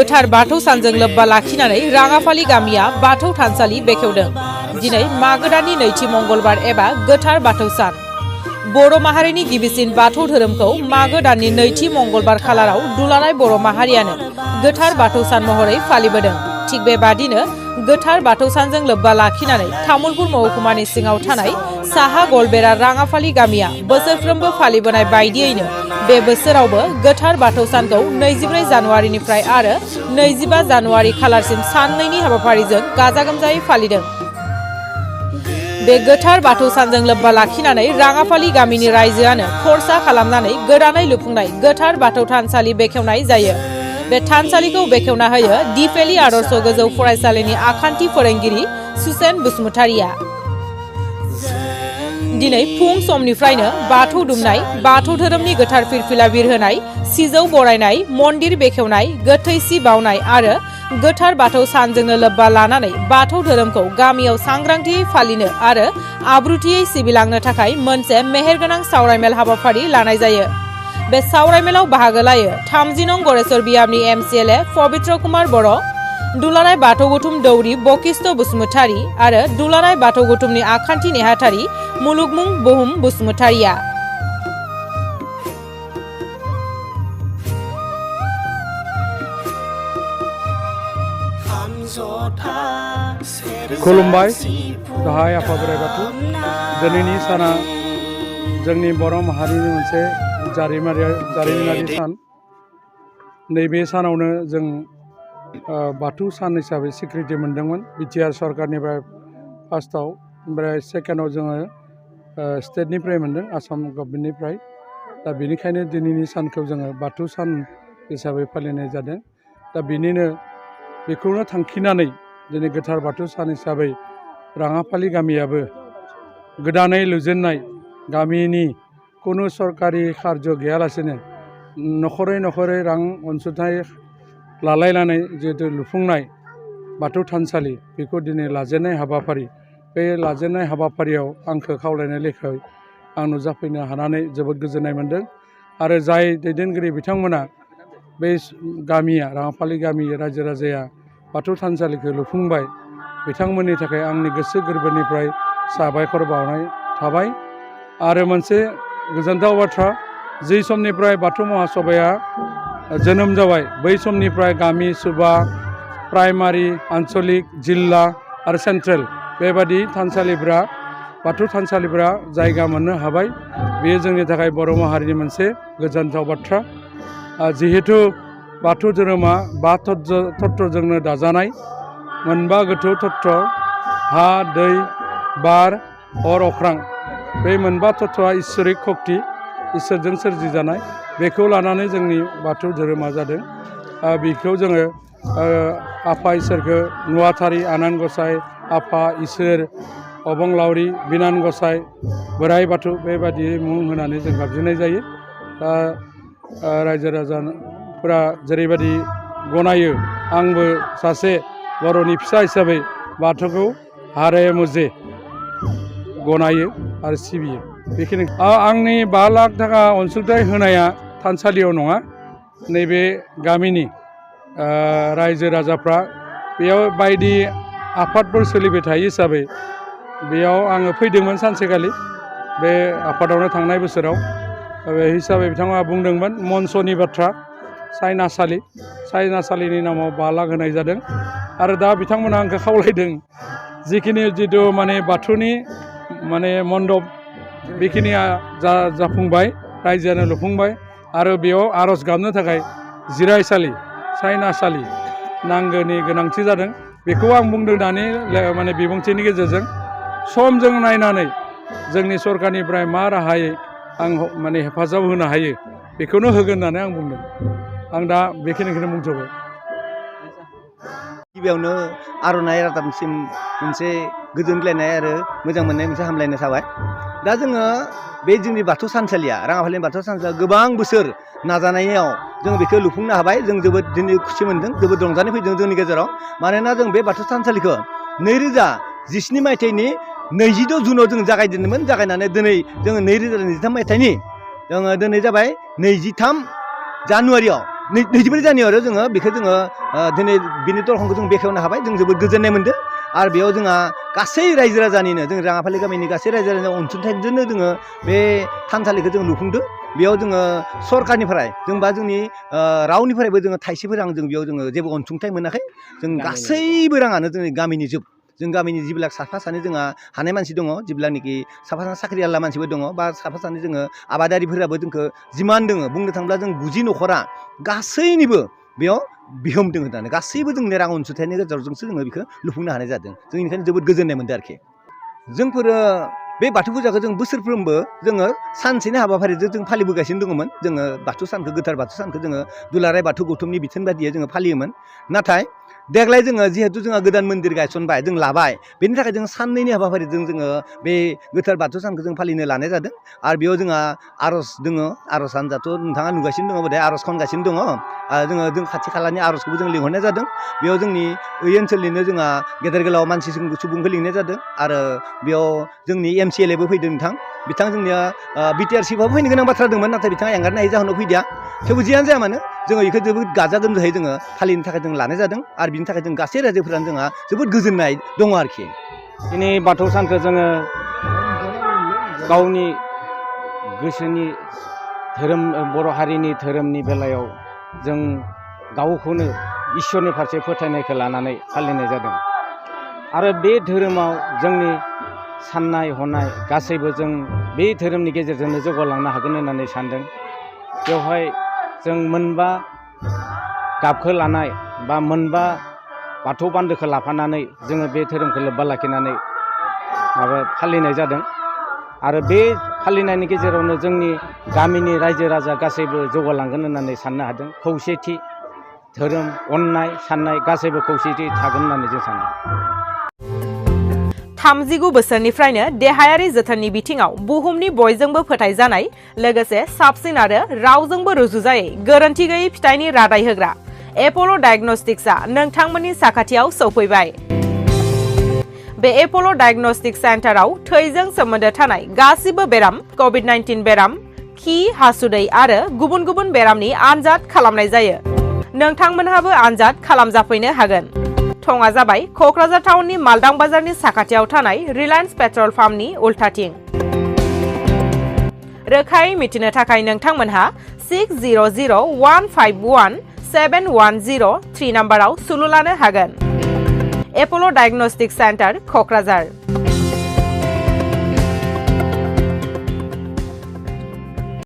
गोथार बाथौ सानजों लोब्बा लाखिनानै राङाफालि गामिया बाथौ थानसालि बेखेवदों। दिनै मागो दाननि नैथि मंगलबार एबा गोथार बाथौ सान। बर' माहारिनि गिबिसिन बाथौ धोरोमखौ मागो दाननि नैथि मंगलबार खालाराव दुलाराय बर' माहारियानो गोथार बाथौ सान महरै फालिबोदों। थिग बेबादिनो गोथार बाथौ सानजों लोब्बा लाखिनानै तामुलपुर महकुमानि सिङाव थानाय साहा गलबेरा राङाफालि गामिया बोसोरफ्रोमबो फालिबोनाय बायदियैनो बे बोसोरावबो गोथार बाथौ सानखौ 24 जानुवारिनिफ्राय आरो 25 जानुवारि खालारसिम साननैनि हाबाफारिजों गाजा गोमजायै फालिदों। बे गोथार बाथौ सानजों लोब्बा लाखिनानै राङाफालि गामिनि रायजोआनो खरसा खालामनानै गोदानै लुफुंनाय गोथार बाथौ थानसालि बेखेवनाय जायो। बे थानसालिखौ बेखेवना होयो दिफेलि आदर्श गोजौ फरायसालिनि आखान्थि फोरोंगिरि सुसेन बसुमतारिया। दिनै फुं समनिफ्रायनो बाथौ दुमनाय, बाथौ धोरोमनि गोथार फिरफिला बिरहोनाय, सिजौ बरायनाय, मन्दिर बेखेवनाय, गोथै सि बावनाय आरो गोथार बाथौ सानजोंनो लोब्बा लानानै बाथौ धोरोमखौ गामियाव सांग्रांथियै फालिनो आरो आब्रुथियै सिबिलांनो थाखाय मोनसे मेहेरगोनां सावरायमेल हाबाफारि लानाय जायो। बे सावरायमेलाव बाहागो लायो 30 नं गरेश्वर बियाबनि MCLA पबित्र कुमार बर', दुलाराय बाथौ गौथुम दौरि बकिस्थ बसुमतारी आरो दुलाराय बाथौ गौथुमनि आखान्थि नेहाथारि मुलुगमुं बुहुम बसुमतारिया। खुलुमबाय गाहाय आफा बोराइ बाथौ। दिनैनि साना जोंनि बर' माहारिनि मोनसे जारिमिनारि सान। नैबे सानावनो जों बाथौ सान हिसाबै स्वीकृति मोनदोंमोन बिटिआर सरकारनिफ्राय फार्स्टआव, ओमफ्राय सेकेन्डआव जोङो स्टेटनिफ्राय मोनदों, आसाम गभर्नमेन्टनिफ्राय। दा बेनिखायनो दिनैनि सानखौ जोङो बाथौ सान हिसाबै फालिनाय जादों। दा बेखौनो थांखिनानै दिनै गोथार बाथौ सान हिसाबै राङाफालि गामियाबो गोदानै लुजेननाय गामिनि खुनु सरकारि कार्य गैयालासेनो नखरै रां अनसुंथाइ लालायनानै जिहेतु लुफुंनाय बाथौ थानसालि, बेखौ दिनै लाजेननाय हाबाफारि। बे लाजेननाय हाबाफारियाव आंखौ खावलायनाय लेखायै आं नुजाफैनो हानानै जोबोद गोजोननाय मोन्दों। आरो जाय दैदेनगिरि बिथांमोना बे गामिया राङाफालि गामि रायजो राजाया बाथौ थानसालिखौ लुफुंबाय, बिथांमोननि थाखाय आंनि गोसो गोरबोनिफ्राय साबायखर बावनाय थाबाय। आरो मोनसे गोजोनथाव बाथ्रा, जि समनिफ्राय बाथौ महासभाया जोनोम जाबाय बै समनिफ्राय गामि सुबा, प्राइमारि, आन्सलिक, जिल्ला आरो सेन्ट्रेल बेबादि थानसालिफ्रा बाथौ थानसालिफ्रा जायगा मोननो हाबाय। बेयो जोंनि थाखाय बर' माहारिनि मोनसे गोजोनथाव बाथ्रा। जिहेतु बाथौ धोरोमा 5 तत्वजोंनो दाजानाय, मोनबा गोथौ तत्व हा, दै, बार, अर, अख्रां। बे मोनबा तत्वआ इसोरिक शक्ति, इसोरजों सोरजिजानाय। बेखौ लानानै जोंनि बाथौ धोरोमा जादों। बेखौ जोङो आफा इसोरखौ नुवाथारि आनान गसाइ, आफा इसोर, अबंलावरि, बिनान गसाइ, बोराइ बाथौ बेबादि मुं होनानै जों गाबज्रिनाय जायो। दा रायजो राजाफोरा जेरैबायदि गनायो, आंबो सासे बर'नि फिसा हिसाबै बाथौखौ हारे मुजे गनायो आरो सिबियो। बेखिनि आंनि 5 लाख थाखा अनसुंथाइ होनाया थानसालियाव नङा, नैबे गामिनि रायजो राजाफ्रा बेयाव बायदि आफादफोर सोलिबाय थायो हिसाबै बेयाव आङो फैदोंमोन सानसेखालि बे आफादावनो थांनाय बोसोराव। बे हिसाबै बिथाङा बुंदोंमोन मन्सनि बाथ्रा, साइनासालिनि नामाव 5 लाख होनाय जादों। आरो दा बिथांमोना आंखौ खावलायदों जिखिनि जिथु बाथौनि मण्डप बेखिनिया जाफुंबाय, रायजोआनो लुफुंबाय। आरो बेयाव आर'ज गाबनो थाखाय जिरायसालि, साइनासालि नांगौनि गोनांथि जादों। बेखौ आं बुंदों दानि बिबुंथिनि गेजेरजों। समजों नायनानै जोंनि सरकारनिफ्राय मा राहायै आं हेफाजाब होनो हायो बेखौनो होगोन होननानै आं बुंदों। आं दा बेखिनिखौनो बुंथ'बाय। गिबियावनो आर'नाइ रादाबसिम मोनसे गोजोनग्लायनाय आरो मोजां मोननाय मोनसे हामलायनाय थाबाय। दा जोङो बे जोंनि बाथौ थानसालिया, राङाफालिनि बाथौ थानसालिया गोबां बोसोर नाजानायाव जों बेखौ लुफुंनो हाबाय। जों जोबोद दिनै खुसि मोनदों, जोबोद रंजानाय फैदों जोंनि गेजेराव। मानोना जों बे बाथौ थानसालिखौ 2017 मायथाइनि 26 जुनाव जों जागायजेनदोंमोन। जागायनानै दिनै जोङो 2023 मायथाइनि दिनै जाबाय 23 जानुवारियाव 24 जानुवारियाव जोङो बेखौ जोङो दिनै बिनि दरखंखौ जों बेखेवनो हाबाय जों जोबोद गोजोननाय मोनदों आरो बेयाव जोंहा गासै रायजो राजानिनो जों राङाफालि गामिनि गासै रायजो राजानि अनसुंथाइजोंनो जोङो बे थानसालिखौ जों लुफुंदों बेयाव जोङो सरकारनिफ्राय जों बा जोंनि रावनिफ्रायबो जोङो थाइसेबो रां जों बेयाव जोङो जेबो अनसुंथाइ मोनाखै जों गासैबो राङानो जोंनि गामिनि जों गामिनि जिबिलाक साफा सानै जोंहा हानाय मानसि दङ जिबिलाकनिखि साफा सानै साख्रिआवला मानसिबो दङ बा साफा सानै जोङो आबादारिफोराबो जोंखौ जिमान दङ बुंनो थाङोब्ला जों 90 न'खरा गासैनिबो बेयाव बिहोम दङ होननानै गासैबो जोंनि रां अनसुंथाइनि गेजेरजोंसो जोङो बेखौ लुफुंनो हानाय जादों जों बेनिखायनो जोबोद गोजोननाय मोनदों आरोखि जोंफोरो बे बाथौ फुजाखौ जों बोसोरफ्रोमबो जोङो सानसेनि हाबाफारिजों जों फालिबोगासिनो दङमोन जोङो बाथौ सानखौ गोथार बाथौ सानखौ जोङो दुलाराय बाथौ गौथुमनि बिथोन बायदियै जोङो फालियोमोन नाथाय देग्लाय जोङो जिहेतु जोंहा गोदान मन्दिर गायसनबाय जों लाबाय बेनि थाखाय जों साननैनि हाबाफारिजों जोङो बे गोथार बाथौ सानखौ जों फालिनो लानाय जादों आरो बेयाव जोंहा आर'ज दङ आर'ज हान्जाथ' नोंथाङा नुगासिनो दङ बोदे आर'ज खनगासिनो दङ जों खाथि खालानि आर'जखौबो जों लिंहरनाय जादों बेयाव जोंनि ओइ ओनसोलनिनो जोंहा गेदेर गोलाव मानसि सुबुंखौ लिंनाय जादों आरो बेयाव जोंनि MCLA बो फैदों बिथां जोंनिया BTR सिफआबो फैनो गोनां बाथ्रा दंमोन नाथाय बिथाङा एंगारनो हायै जाहोनाव फैदिया थेवबो जियानो जाया मानो जोङो बेखौ जोबोद गाजा गोमजायै जोङो फालिनो थाखाय जों लानाय जादों आरो बिनि थाखाय जों गासै रायजोफोरानो जोंहा जोबोद गोजोननाय दङ आरोखि दिनै बाथौ सानखौ जोङो गावनि गोसोनि धोरोम बर' हारिनि धोरोमनि बेलायाव जों गावखौनो इसोरनि फारसे फोथायनायखौ लानानै फालिनाय जादों आरो बे धोरोमाव जोंनि साननाय हनाय गासैबो जों बे धोरोमनि गेजेरजोंनो जौगालांनो हागोन होननानै सानदों बेवहाय जों मोनबा गाबखौ लानाय बा मोनबा बाथौ बान्दोखौ लाफानानै जोङो बे धोरोमखौ लोब्बा लाखिनानै फालिनाय जादों आरो बे फालिनायनि गेजेरावनो जोंनि गामिनि रायजो राजा गासैबो जौगालांगोन होननानै साननो हादों खौसेथि धोरोम अननाय साननाय गासैबो खौसेथि थागोन होननानै जों सानो 39 बोसोरनिफ्रायनो देहायारि जोथोननि बिथिङाव बुहुमनि बयजोंबो फोथायजानाय लोगोसे साबसिन आरो रावजोंबो रुजुजायै गोरोन्थि गैयै फिथाइनि रादाय होग्रा एप'ल' डायग्नोस्टिक्सआ नोंथांमोननि साखाथियाव सौफैबाय बे एप'ल' डायग्नोस्टिक सेन्टाराव थैजों सोमोन्दो थानाय गासिबो बेराम COVID-19 बेराम खि हासुदै आरो गुबुन गुबुन बेरामनि आनजाद खालामनाय जायो नोंथांमोनहाबो आनजाद खालामजाफैनो हागोन थङा जाबाय क'क्राझार टाउननि मालदां बाजारनि साखाथियाव थानाय रिलायन्स पेट्रल पाम्पनि उल्थाथिं रोखायै मिथिनो थाखाय नोंथांमोनहा 6001517103 नाम्बाराव सुलु लानो हागोन एप'ल' डायग्नोस्टिक सेन्टार क'क्राझार